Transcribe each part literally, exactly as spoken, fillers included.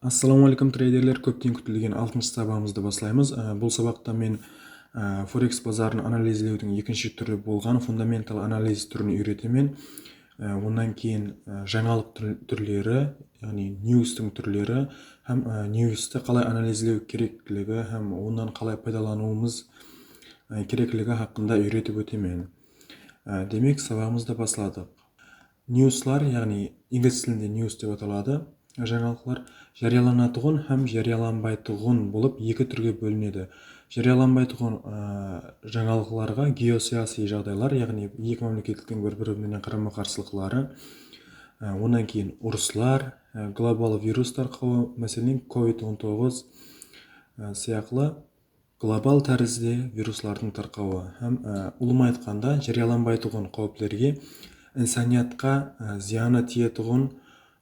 Assalamu aleykum, treyderler. Kópten kútilgen altınshı sabaǵımızdı baslaymız. Á, bul sabaqta men, á, Forex bazarın analizlewdiń ekinshi túri bolǵan fundamental analiz túrin úyretemen. Á, onnan keyin, á, jańalıq túr-, túrleri, yaǵnıy newstıń túrleri hám, á, newsti qalay analizlew kerekligi hám onnan qalay paydalanıwımız, á, kerekligi haqqında úyretip ótemen. Á, demek, sabaǵımızdı basladıq. Newslar, yaǵnıy inglis tilinde news dep ataladı, jańalıqlar járiyalanatuǵın hám járiyalanbaytuǵın bolıp eki túrge bólinedi. Járiyalanbaytuǵın, á, jańalıqlarǵa geosiyasiy jaǵdaylar, yaǵnıy eki mámlekettiń bir-biri menen qarama-qarsılıqları, á, onnan keyin urıslar, á, global virus tarqawı, máselen, kovid on toǵız, á, sıyaqlı global tárizde viruslardıń tarqawı hám, á, ulıwma aytqanda, járiyalanbaytuǵın qáwiplerge insaniyatqa, á, zıyanı tiyetuǵın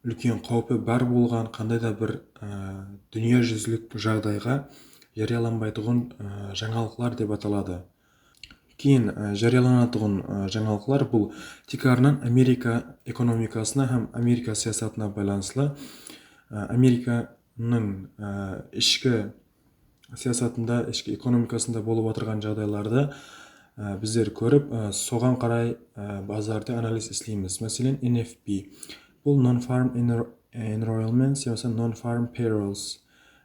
úlken qáwpi bar bolǵan qanday da bir, á, dúnya júzilik jaǵdayǵa járiyalanbaytuǵın, á, jańalıqlar dep ataladı. Keyin, á, járiyalanatuǵın, á, jańalıqlar bul tiykarınan Amerika ekonomikasına hám Amerika siyasatına baylanıslı. Á, Amerikanıń, á, ishki siyasatında, ishki ekonomikasında bolıp atırǵan jaǵdaylardı, á, bizler kórip, á, soǵan qaray, á, bazarda analiz isleymiz. Máselen, N F P. Bul non-farm enro-, enrollments yamasa non-farm payrolls,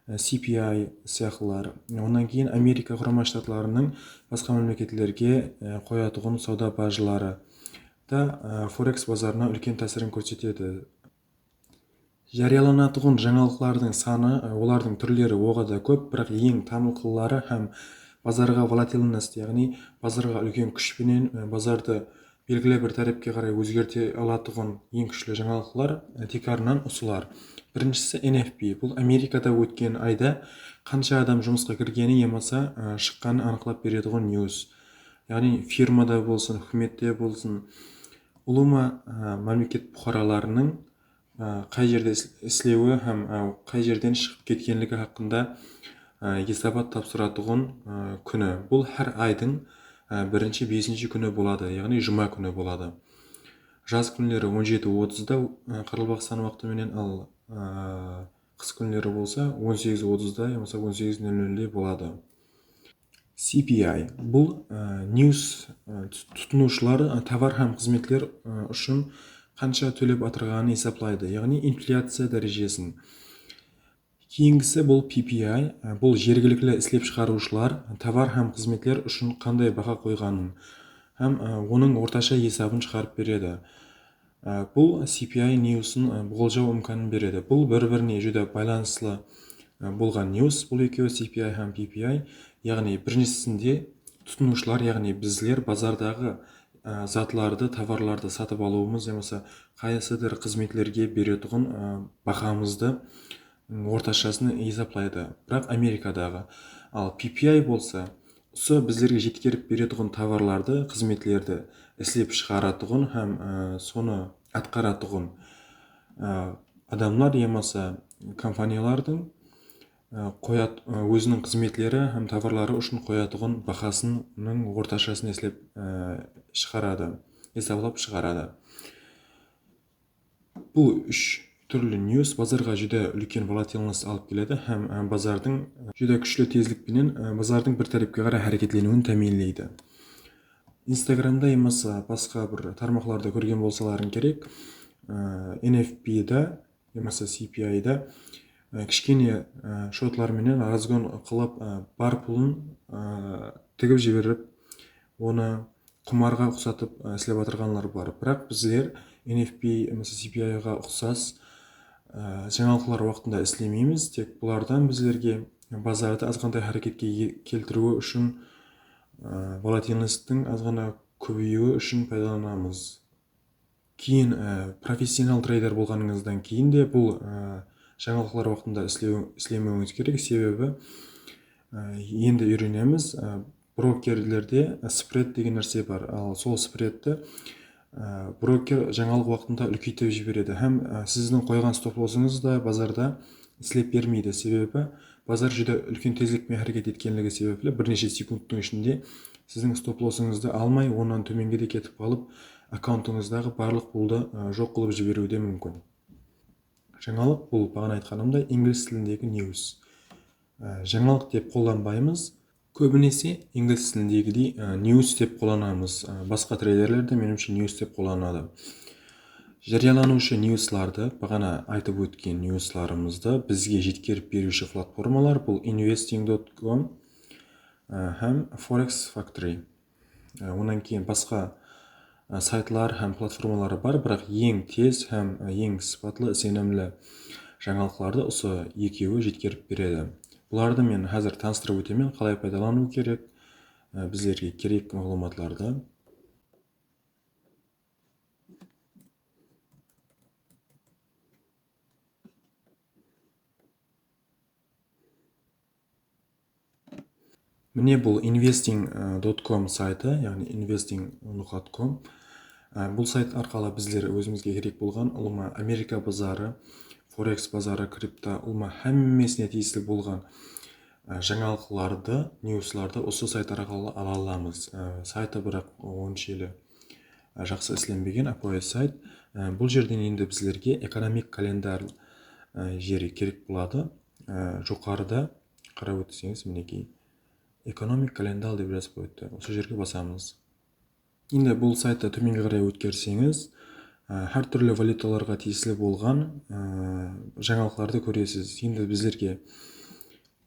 e, C P I sıyaqlılar. Onnan keyin Amerika Qurama Shtatlarınıń basqa mámleketlerge, e, qoyatuǵın sawda bajları da, e, Forex bazarına úlken tásirin kórsetedi. Járiyalanatuǵın jańalıqlardıń sanı, e, olardıń túrleri oǵada kóp, biraq eń tanılǵanları hám bazarǵa volatilnost, yaǵnıy bazarǵa úlken kúsh penen, e, bazardı belgili bir tárepke qaray ózgerte alatuǵın eń kúshli jańalıqlar, e, tiykarınan usılar. Birinshisi N F P. Bul Amerikada ótken ayda qansha adam jumısqa kirgeni yamasa, e, shıqqanın anıqlap beretuǵın news. Yaǵnıy firmada bolsın, húkimette bolsın, ulıwma, e, mámleket puqaralarınıń, e, qay jerde is-, islewi hám, e, qay jerden shıǵıp ketkenligi haqqında, e, esabat tapsıratuǵın, e, kúni. Bul hár aydıń, e, birinshi besinshi kúni boladı, yaǵnıy juma kúni boladı. Jaz kúnleri on jeti otızda, e, Qaraqalpaqstan waqtı menen, al, e, qıs kúnleri bolsa on segiz otızda yamasa on segiz nol nolde boladı. C P I, bul, e, news, e, tut-, tutınıwshılar, e, tovar hám xızmetler, e, ushın qansha tólep atırǵanın esaplaydı, yaǵnıy inflyaciya dárejesin. Keyingisi bul P P I, e, bul jergilikli islep shıǵarıwshılar tovar hám xızmetler ushın qanday baha qoyǵanın hám, e, onıń ortasha esabın shıǵarıp beredi. E, bul C P I newsın, e, boljaw imkanın beredi. Bul bir-birine júdá baylanıslı, e, bolǵan news. Bul ekewi C P I hám P P I, yaǵnıy birinshisinde tutınıwshılar, yaǵnıy bizler bazardaǵı, e, zatlardı, tovarlardı satıp alıwımız yamasa qaysıdır xızmetlerge beretuǵın, e, bahamızdı, m, ortashasın esaplaydı. Biraq Amerikadaǵı. Al P P I bolsa, usı bizlerge jetkerip beretuǵın tovarlardı, xızmetlerdi islep shıǵaratuǵın hám, e, sonı atqaratuǵın, e, adamlar yamasa kompaniyalardıń, e, qoyat-, e, óziniń xızmetleri hám tovarları ushın qoyatuǵın bahasınıń ortashasın eslep, e, shıǵaradı, esaplap shıǵaradı. Bul úsh túrli news bazarǵa júdá úlken volatilnost alıp keledi hám, e, bazardıń júdá kúshli tezlik penen, e, bazardıń bir tárepke qaray háreketleniwin támiyinleydi. Instagramda yamasa basqa bir tarmaqlarda kórgen bolsalarıń kerek, e, N F P da yamasa C P I da, e, kishkene, e, shotlar menen razgon qılıp, e, bar pulın, e, tigip jiberip, onı qumarǵa uqsatıp, e, islep atırǵanlar bar. Biraq bizler N F P yamasa C P I ǵa uqsas, e, jańalıqlar waqtında islemeymiz. Tek bulardan bizlerge bazardı azǵantay háreketke e-, keltiriwi ushın, e, volatilnosttıń azǵana kóbeyiwi ushın paydalanamız. Keyin, e, professional treyder bolǵanıńızdan keyin de bul, e, jańalıqlar waqtında islew-, islemewińiz kerek. Sebebi, e, endi úyrenemiz, e, brokerlerde, e, spred degen nárse bar. Al sol spredti, e, broker jańalıq waqtında úlkeytip jiberedi hám, e, siziń qoyǵan stop-lossıńız da bazarda islep bermeydi. Sebebi bazar júdá úlken tezlik penen háreket etkenligi sebepli bir neshe sekundtıń ishinde siziń stop-lossıńızdı almay, onnan tómenge de ketip qalıp, akkauntıńızdaǵı barlıq puldı, e, joq qılıp jiberiwi de múmkin. Jańalıq bul, baǵana aytqanımday, inglis tilindegi news. Á, jańalıq dep qollanbaymız. Kóbinese inglis tilindegidey, á, news dep qollanamız, á, basqa treyderler de, menimshe, news dep qollanadı. Járiyalanıwshı newslardı, baǵana aytıp ótken newslarımızdı bizge jetkerip beriwshi platformalar, bul investing dot com, á, hám Forex Factory. Á, onnan keyin basqa, á, saytlar hám platformaları bar, biraq eń tez hám, á, eń sıpatlı, isenimli jańalıqlardı usı ekewi jetkerip beredi. Bulardı men házir tanıstırıp ótemen, qalay paydalanıw kerek, á, bizlerge kerek maǵlıwmatlardı. Mine, bul investing, e, dot com saytı, yaǵnıy investing nuqat com. E, bul sayt arqalı bizler ózimizge kerek bolǵan ulıwma Amerika bazarı, Forex bazarı, kripto, ulıwma hámmesine tiyisli bolǵan, e, jańalıqlardı, newslardı usı sayt arqalı ala alamız. E, saytı biraq onsha ele, e, jaqsı islenbegen, ápiwayı sayt. E, bul jerden endi bizlerge ekonomik kalendar, e, jeri kerek boladı. E, joqarıda qarap ótseńiz, minekey, ekonomik kalendar dep jazıp qoyıptı. Usı jerge basamız. Endi bul sayttı tómenge qaray ótkerseńiz, e, hár túrli valyutalarǵa tiyisli bolǵan, e, jańalıqlardı kóresiz. Endi bizlerge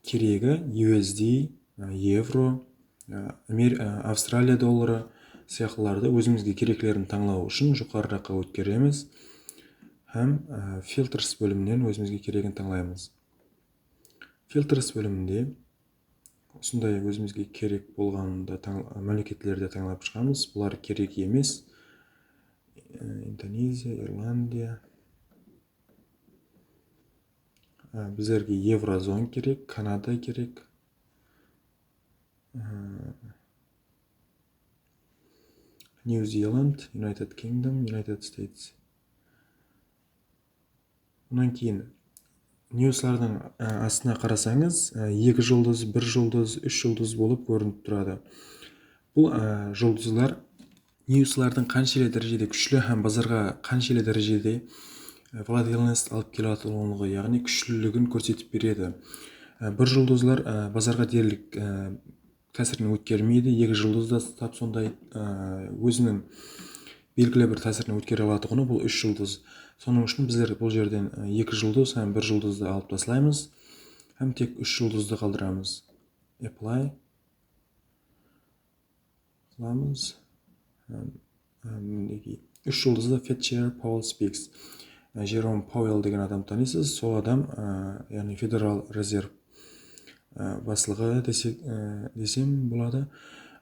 keregi U S D, e, evro, e, Amer-, e, Avstraliya dolları sıyaqlılardı ózimizge kereklerin tańlaw ushın joqarıraqqa ótkeremiz hám, e, filters bóliminen ózimizge keregin tańlaymız. Filters bóliminde usınday ózimizge kerek bolǵandı tań-, mámleketlerdi tańlap shıǵamız. Bular kerek emes. E, Indoneziya, Irlandiya. E, bizlerge Evrozon kerek, Kanada kerek. E, New Zealand, United Kingdom, United States. Onnan keyin newslardıń, e, astına qarasańız, e, eki juldız, bir juldız, úsh juldız bolıp kórinip turadı. Bul, e, juldızlar newslardıń qanshelli dárejede kúshli hám bazarǵa qanshelli dárejede, e, volatilnost alıp keletuǵınlıǵı, yaǵnıy kúshliligin kórsetip beredi. E, bir juldızlar, e, bazarǵa derlik, e, tásirin ótkermeydi. Eki juldız da tap sonday, e, óziniń belgili bir tásirin ótkere alatuǵını bul úsh juldız. Sonıń ushın bizler bul jerden, e, eki juldız hám bir juldızdı alıp taslaymız hám tek úsh juldızdı qaldıramız. Apply qılamız. Hám, hám minekey, úsh juldızdı Fed Chair Powell Speaks. E, Jerome Powell degen adam tanıysız. Sol adam, e, yaǵnıy Federal Rezerv, e, baslıǵı dese-, e, desem boladı.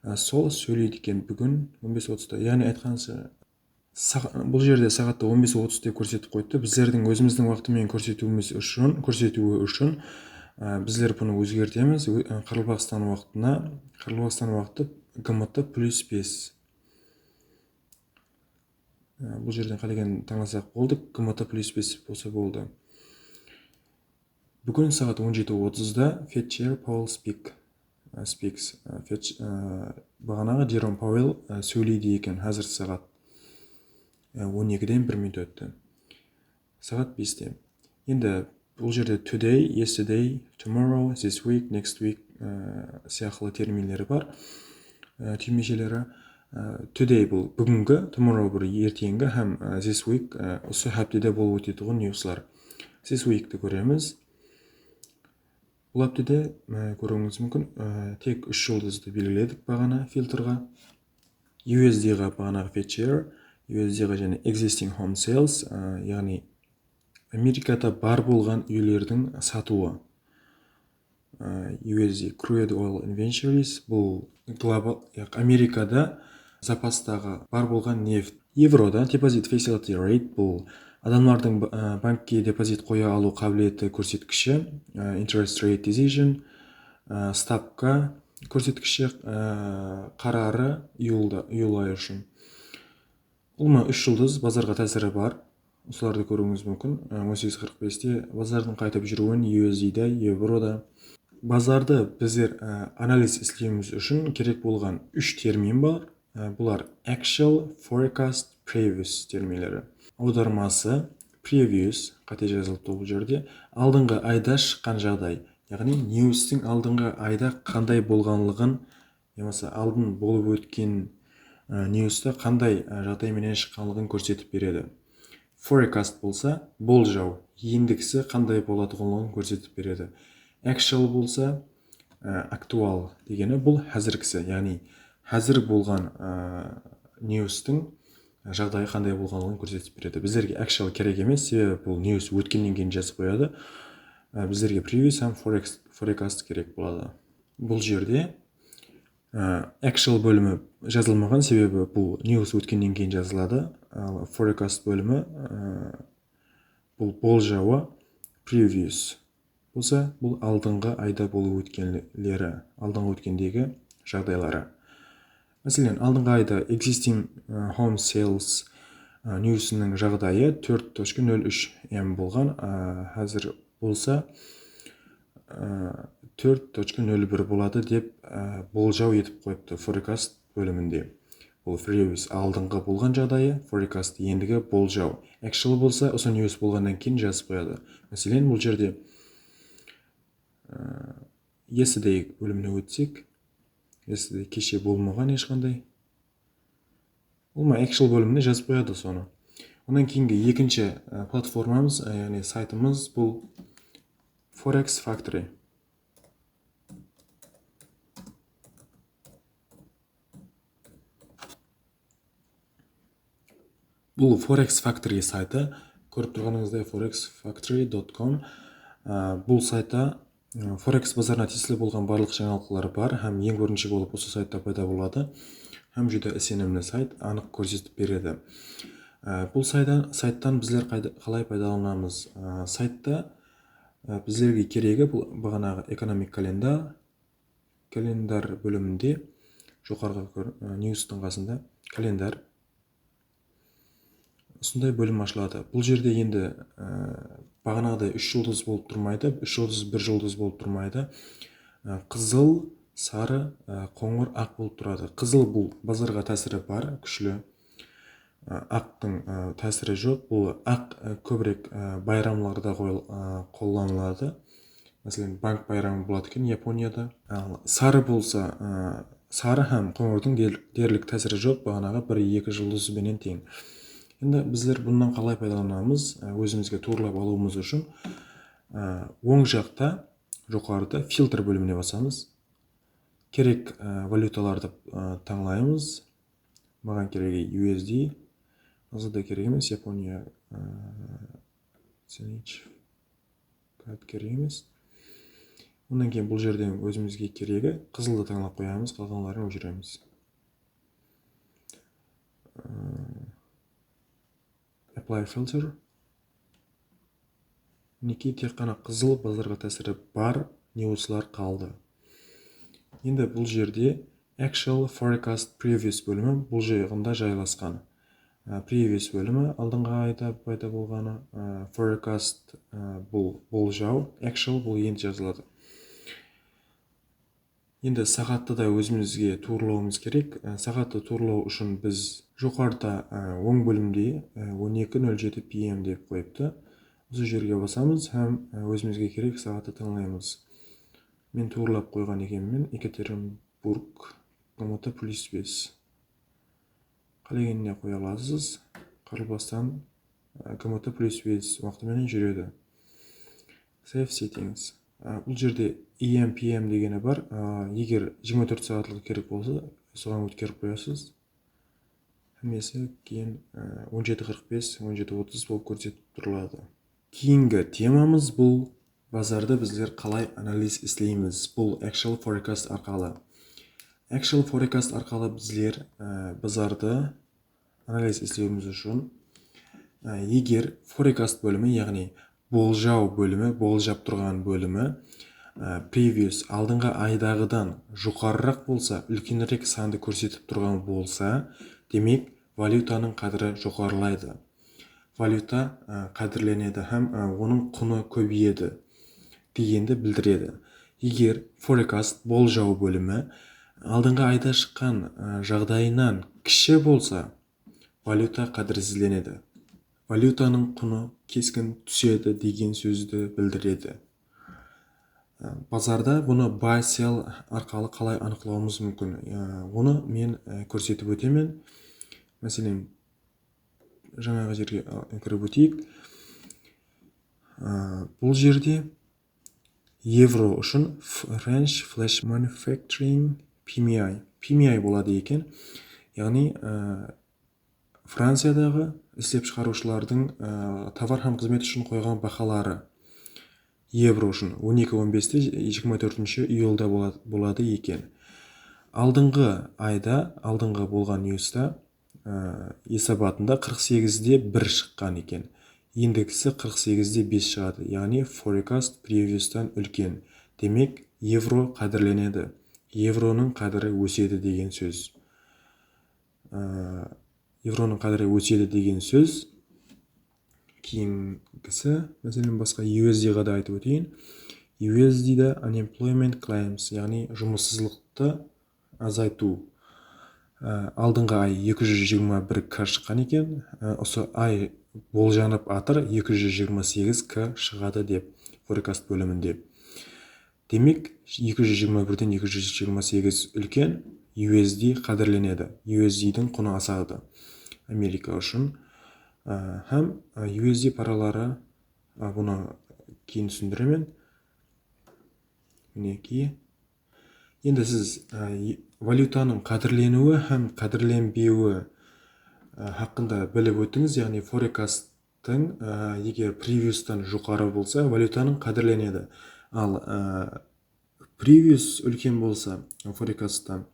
E, sol sóyleydi eken búgin on bes otızda. Yaǵnıy aytqanıńızsha, saǵ-, bul jerde saǵattı on bes otız dep kórsetip qoyıptı. Bizlerdiń ózimizdiń waqtı menen kórsetiwimiz ushın, kórsetiwi ushın, e, bizler bunı ózgertemiz. Ó-, e, Qaraqalpaqstan waqtına, Qaraqalpaqstan waqtı G M T plus bes. E, bul jerden qálegin tańlasaq boldı, G M T plus bes bolsa boldı. Búgin saǵat on jeti otızda Fed Chair Powell speak, e, speaks, e, Fed, e, baǵanaǵı Jerome Powell, e, sóyleydi eken házir saǵat, e, on ekiden bir minut ótti. Saǵat beste. Endi bul jerde today, yesterday, tomorrow, this week, next week, e, sıyaqlı terminleri bar, e, túyimesheleri. E, today bul búgingi, tomorrow bir erteńgi hám, e, this week, e, usı háptede bolıp ótetuǵın newslar. This weekti kóremiz. Bul háptede, e, kóriwińiz múmkin, e, tek úsh juldızdı belgiledik baǵana filtrǵa. U S D ǵa baǵanaǵı Fed Chair, U S D ǵa jáne existing home sales, e, yaǵnıy Amerikada bar bolǵan úylerdiń satıwı. E, U S D crude oil inventories, bul global, yaq-, Amerikada zapastaǵı bar bolǵan neft. Evroda deposit facility rate, bul adamlardıń ba-, e, bankke depozit qoya alıw qábileti kórsetkishi, e, interest rate decision, e, stavka kórsetkishi, e, qararı iyulda, iyul ayı ushın. Ulıwma úsh juldız bazarǵa tásiri bar. Usılardı kóriwińiz múmkin. E, on segiz qırq beste bazardıń qaytıp júriwin U S D-da, evroda. Bazardı bizler, e, analiz islewimiz ushın kerek bolǵan úsh termin bar. E, bular actual, forecast, previous terminleri. Awdarması, previous, qáte jazılıptı bul jerde, aldınǵı ayda shıqqan jaǵday. Yaǵnıy, newstiń aldınǵı ayda qanday bolǵanlıǵın yamasa aldın bolıp ótken, e, newsti qanday, e, jaǵday menen shıqqanlıǵın kórsetip beredi. Forecast bolsa boljaw, endigisi qanday bolatuǵınlıǵın kórsetip beredi. Actual bolsa, e, aktual degeni bul házirgisi, yaǵnıy házir bolǵan, e, newstiń jaǵdayı qanday bolǵanlıǵın kórsetip beredi. Bizlerge actual kerek emes, sebebi bul news ótkennen keyin jazıp qoyadı. E, bizlerge previous hám forex-, forecast kerek boladı. Bul jerde, e, actual bólimi jazılmaǵan, sebebi bul news ótkennen keyin jazıladı. Al forecast bólimi, e, bul boljawı, previous bolsa, bul aldınǵı ayda bolıp ótkenleri, aldınǵı ótkendegi jaǵdayları. Máselen, aldınǵı ayda existing, e, home sales, e, newsiniń jaǵdayı tórt tochka nol úsh M bolǵan, e, házir bolsa, e, tórt tochka nol bir boladı dep, e, boljaw etip qoyıptı forecast bóliminde. Bul previous aldınǵı bolǵan jaǵdayı, forecast endigi boljaw. Actual bolsa usı news bolǵannan keyin jazıp qoyadı. Máselen, bul jerde, e, yesterday bólimine ótsek, yesterday keshe bolmaǵan hesh qanday. Ulıwma actual bólimine jazıp qoyadı sonı. Onnan keyingi ekinshi, e, platformamız, e, yaǵnıy saytımız bul Forex Factory. Bul Forex Factory saytı. Kórip turǵanıńızday forex factory dot com. Á, bul saytta, ı, Forex bazarına tiyisli bolǵan barlıq jańalıqlar bar hám eń birinshi bolıp usı saytta payda boladı. Hám júdá isenimli sayt, anıq kórsetip beredi. Á, bul sayda-, sayttan bizler qayda-, qalay paydalanamız? Á, saytta, á, bizlerge keregi bul baǵanaǵı ekonomik kalendar, kalendar bóliminde joqarǵı kór-, ı, newstıń qasında kalendar. Usınday bólim ashıladı. Bul jerde endi, ı, baǵanaǵıday úsh juldız bolıp turmaydı, úsh juldız, bir juldız bolıp turmaydı. I, qızıl, sarı, ı, qońır, aq bolıp turadı. Qızıl bul bazarǵa tásiri bar, kúshli. I, aqtıń, ı, tásiri joq. Bul aq, ı, kóbirek, ı, bayramlarda qoyıl-, ı, qollanıladı. Máselen, bank bayramı boladı eken Yaponiyada. Al sarı bolsa, ı, sarı hám qońırdıń der-, derlik tásiri joq, baǵanaǵı bir-eki juldız benen teń. Endi bizler bunnan qalay paydalanamız? I, ózimizge tuwrılap alıwımız ushın, ı, oń jaqta, joqarıda filtr bólimine basamız. Kerek, ı, valyutalardı, ı, tańlaymız. Maǵan keregi U S D. Házirde kerek emes, Yaponiya, ı, Zenich. Kart kerek emes. Onnan keyin bul jerden ózimizge keregi qızıldı tańlap qoyamız, qalǵanların óshiremiz. Aa, apply filter. Minekey, tek ǵana qızıl bazarǵa tásiri bar newslar qaldı. Endi bul jerde actual forecast previous bólimi bul jaǵında jaylasqan. Á, previous bólimi aldınǵı ayda payda bolǵanı, á, forecast, á, bul boljaw, actual bul endi jazıladı. Endi saǵattı da ózimizge tuwrılawımız kerek. Á, saǵattı tuwrılaw ushın biz joqarıda, á, oń bólimde, á, on eki nol jeti P M dep qoyıptı. Usı jerge basamız hám, á, ózimizge kerek saǵattı tańlaymız. Men tuwrılap qoyǵan ekenmen, Ekaterinburg, G M T plus bes. Qálegenine qoya alasız. Qarılbastan, e, G M T plus bes waqtı menen júredi. Save settings. E, bul jerde A M, P M degeni bar. E, eger jigirma tórt saatlıǵı kerek bolsa, soǵan ótkerip qoyasız. Hámmesi keyin, e, on jeti qırq bes, on jeti otız bolıp kórsetip turıladı. Keyingi temamız bul bazardı bizler qalay analiz isleymiz? Bul actual forecast arqalı. Actual forecast arqalı bizler, e, bazardı analiz islewimiz ushın, e, eger forecast bólimi, yaǵnıy boljaw bólimi, boljap turǵan bólimi, e, previous, aldınǵı aydaǵıdan joqarıraq bolsa, úlkenirek sandı kórsetip turǵan bolsa, demek, valyutanıń qádiri joqarılaydı. Valyuta, ı, qádirlenedi hám, ı, onıń qunı kóbeyedi degendi bildiredi. Eger forecast, boljaw bólimi, aldınǵı ayda shıqqan, ı, jaǵdayınan kishi bolsa, valyuta qádirsizlenedi. valyutanıń qunı keskin túsedi degen sózdi bildiredi. Á, bazarda bunı buy sell arqalı qalay anıqlawımız múmkin? Á, onı men, á, kórsetip ótemen. Máselen, jańaǵı jerge, á, kirip óteyik. Á, bul jerde evro ushın French Flash Manufacturing P M I, P M I boladı eken. Yaǵnıy, á, Franciyadaǵı islep shıǵarıwshılardıń, á, tovar hám xızmet ushın qoyǵan bahaları evro ushın on eki on beste jigirma tórtinshi iyulda bola-, boladı eken. Aldınǵı ayda, aldınǵı bolǵan newsta, á, esabatında qırq segizde bir shıqqan eken. Endikisi qırq segizde bes shıǵadı, yaǵnıy forecast previoustan úlken. Demek, evro qádirlenedi. Evronıń qádiri ósedi degen sóz. Á, evronıń qádiri ósedi degen sóz. Keyingisi, máselen, basqa U S D ǵa da aytıp óteyin. U S D de unemployment claims, yaǵnıy jumıssızlıqtı azaytıw. Á, aldınǵı ay eki júz jigirma bir K shıqqan eken. Á, usı ay boljanıp atır, eki júz jigirma segiz K shıǵadı dep, forecast bóliminde. Demek, eki júz jigirma birden eki júz jigirma segiz úlken U S D qádirlenedi. U S D-diń qunı asadı Amerika ushın. Á, hám, á, U S D paraları, á, bunı keyin túsindiremen. Minekey. Endi siz, á, e-, valyutanıń qádirleniwi hám qádirlenbewi, á, haqqında bilip ótińiz, yaǵnıy forecast Tıń, á, eger previoustan joqarı bolsa, valyutanıń qádirlenedi. Al, á, previous úlken bolsa, forecasttan,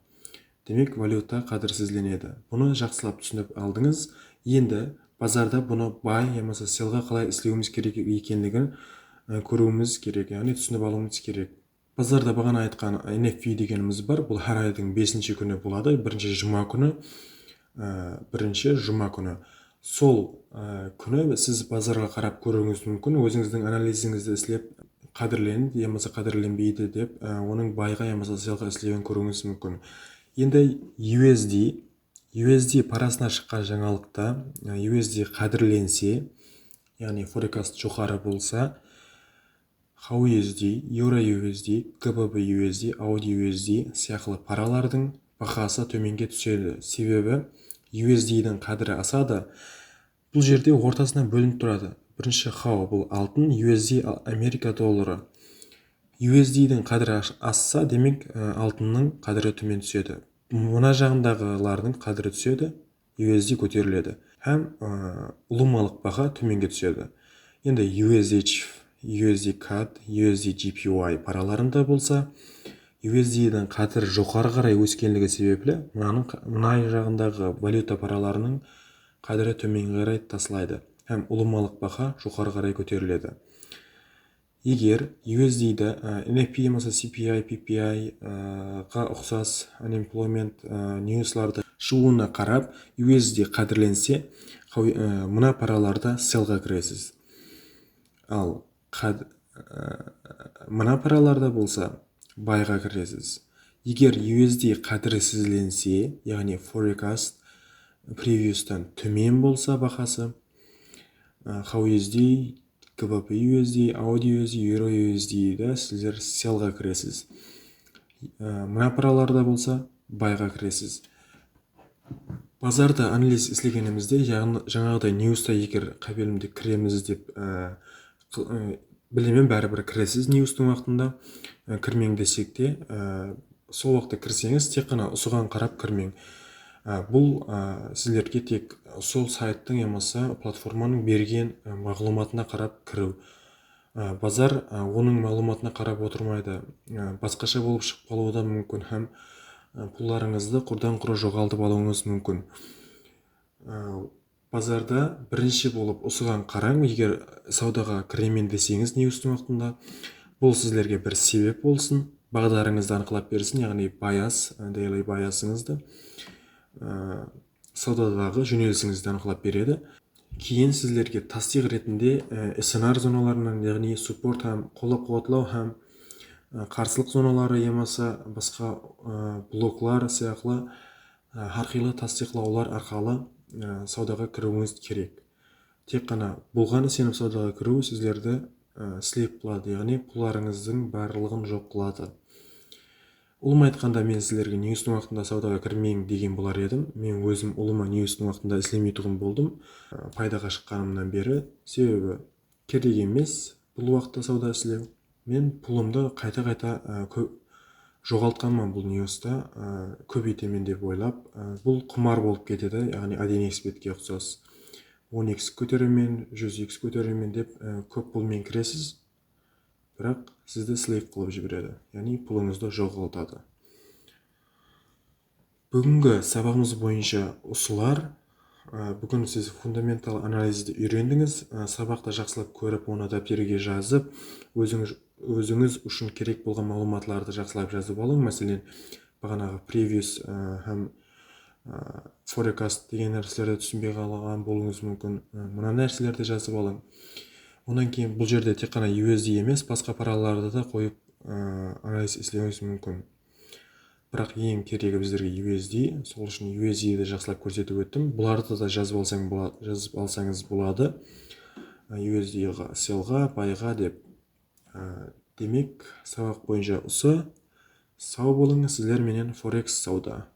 demek, valyuta qádirsizlenedi. Bunı jaqsılap túsinip aldıńız. Endi bazarda bunı buy yamasa sellǵa qalay islewimiz kerek ekenligin, á, kóriwimiz kerek, yaǵnıy túsinip alıwımız kerek. Bazarda baǵana aytqan N F P degenimiz bar. Bul hár aydıń besinshi kúni boladı. Birinshi juma kúni, e, birinshi juma kúni. Sol, e, kúni siz bazarǵa qarap kóriwińiz múmkin. Ózińizdiń analizińizdi islep, qádirlenedi yamasa qádirlenbeydi dep, e, onıń bayǵa yamasa sellǵa islewin kóriwińiz múmkin. Endi U S D, U S D parasına shıqqan jańalıqta, e, U S D qádirlense, yaǵnıy forecast joqarı bolsa, H U S D, Euro U S D, G B P U S D, A U D U S D sıyaqlı paralardıń bahası tómenge túsedi. Sebebi U S D-diń qádiri asadı. Bul jerde ortasına bólinip turadı. Birinshi H U, bul altın, U S D, Amerika dolları. U S D-diń qádiri as-, assa, demek, e, altınnıń qádiri tómen túsedi. Mına jaǵındaǵılardıń qádiri túsedi. U S D kóteriledi hám, ı, ulıwmalıq baha tómenge túsedi. Endi U S D C A D, U S D C A D, U S D J P Y paralarında bolsa, U S D-diń qádiri joqarı qaray óskenligi sebepli, mınanıń qa-, mına jaǵındaǵı valyuta paralarınıń qádiri tómenge qaray taslaydı hám ulıwmalıq baha joqarı qaray kóteriledi. Eger U S D-di, á, N F P yamasa C P I, P P I, á, ǵa uqsas unemployment, á, newslardı shıǵıwına qarap U S D qádirlense, qaw-, á, mına paralarda sellǵa kiresiz. Al, qád-, á, mına paralarda bolsa buyǵa kiresiz. Eger U S D qádirsizlense, yaǵnıy forecast previoustan tómen bolsa bahası, á, H U S D, G B P U S D, A U D U S D, Euro U S D-di sizler sellǵa kiresiz. Á, mına paralarda bolsa buyǵa kiresiz. Bazarda analiz islegenimizde, jaǵın-, jańaǵıday newsta eger qábelimde kiremiz dep, á, qı-, á, bilemen, báribir kiresiz newstıń waqtında. Á, kirmeń desek te, á, sol waqıtta kirseńiz, tek ǵana usıǵan qarap kirmeń. Á, bul, á, sizlerge tek sol sayttıń yamasa platformanıń bergen, á, maǵlıwmatına qarap kiriw. Á, bazar, á, onıń maǵlıwmatına qarap otırmaydı. Á, basqasha bolıp shıǵıp qalıwı da múmkin hám, á, pullarıńızdı qurdan-qurı joǵaltıp alıwıńız múmkin. Á, Bazarda birinshi bolıp usıǵan qarań, eger sawdaǵa kiremen deseńiz newstıń waqtında, bul sizlerge bir sebep bolsın, baǵdarıńızdı anıqlap bersin, yaǵnıy bias, daily biasıńızdı, ı, sawdadaǵı jónelisińizdi anıqlap beredi. Keyin sizlerge tastıyıq retinde, ı, S N R zonalarınan, yaǵnıy support hám qollap-quwatlaw hám, ı, qarsılıq zonaları yamasa basqa, ı, bloklar sıyaqlı Á, hár qıylı tastıyıqlawlar arqalı, á, sawdaǵa kiriwińiz kerek. Tek ǵana bolǵan isenip sawdaǵa kiriw sizlerdi, ı, slip qıladı, yaǵnıy pullarıńızdıń barlıǵın joq qıladı. Ulıwma aytqanda, men sizlerge newstıń waqtında sawdaǵa kirmeń degen bolar edim. Men ózim ulıwma newstıń waqtında islemeytuǵın boldım, ı, paydaǵa shıqqanımnan beri. Sebebi kerek emes bul waqıtta sawda islew. Men pulımdı qayta-qayta, ı, kó-, joǵaltqanman bul newsta, ı, kóbeytemen dep oylap. I, bul qumar bolıp ketedi, yaǵnıy один икс betke uqsas. On икс kóteremen, júz икс kóteremen dep, ı, kóp pul menen kiresiz. Biraq sizdi slip qılıp jiberedi, yaǵnıy pulınızdı joǵaltadı. Búgingi sabaǵımız boyınsha usılar. I, búgin siz fundamental analizdi úyrendińiz. I, sabaqtı jaqsılap kórip, onı dápterge jazıp, ózińiz, ózińiz ushın kerek bolǵan maǵlıwmatlardı jaqsılap jazıp alıń. Máselen, baǵanaǵı previous, ı, hám, ı, forecast degen nárselerdi túsinbey qalǵan bolıwıńız múmkin. I, mına nárselerdi jazıp alıń. Onnan keyin bul jerde tek ǵana U S D emes, basqa paralardı da qoyıp, ı, analiz islewińiz múmkin. Biraq eń keregi bizlerge U S D, sol ushın U S D-di jaqsılap kórsetip óttim. Bulardı da jazıp alsań bola-, jazıp alsańız boladı. I, U S D-ǵa, sell-ǵa, buy-ǵa dep. I, demek, sabaq boyınsha usı. Saw bolıń, sizler menen Forex sawda.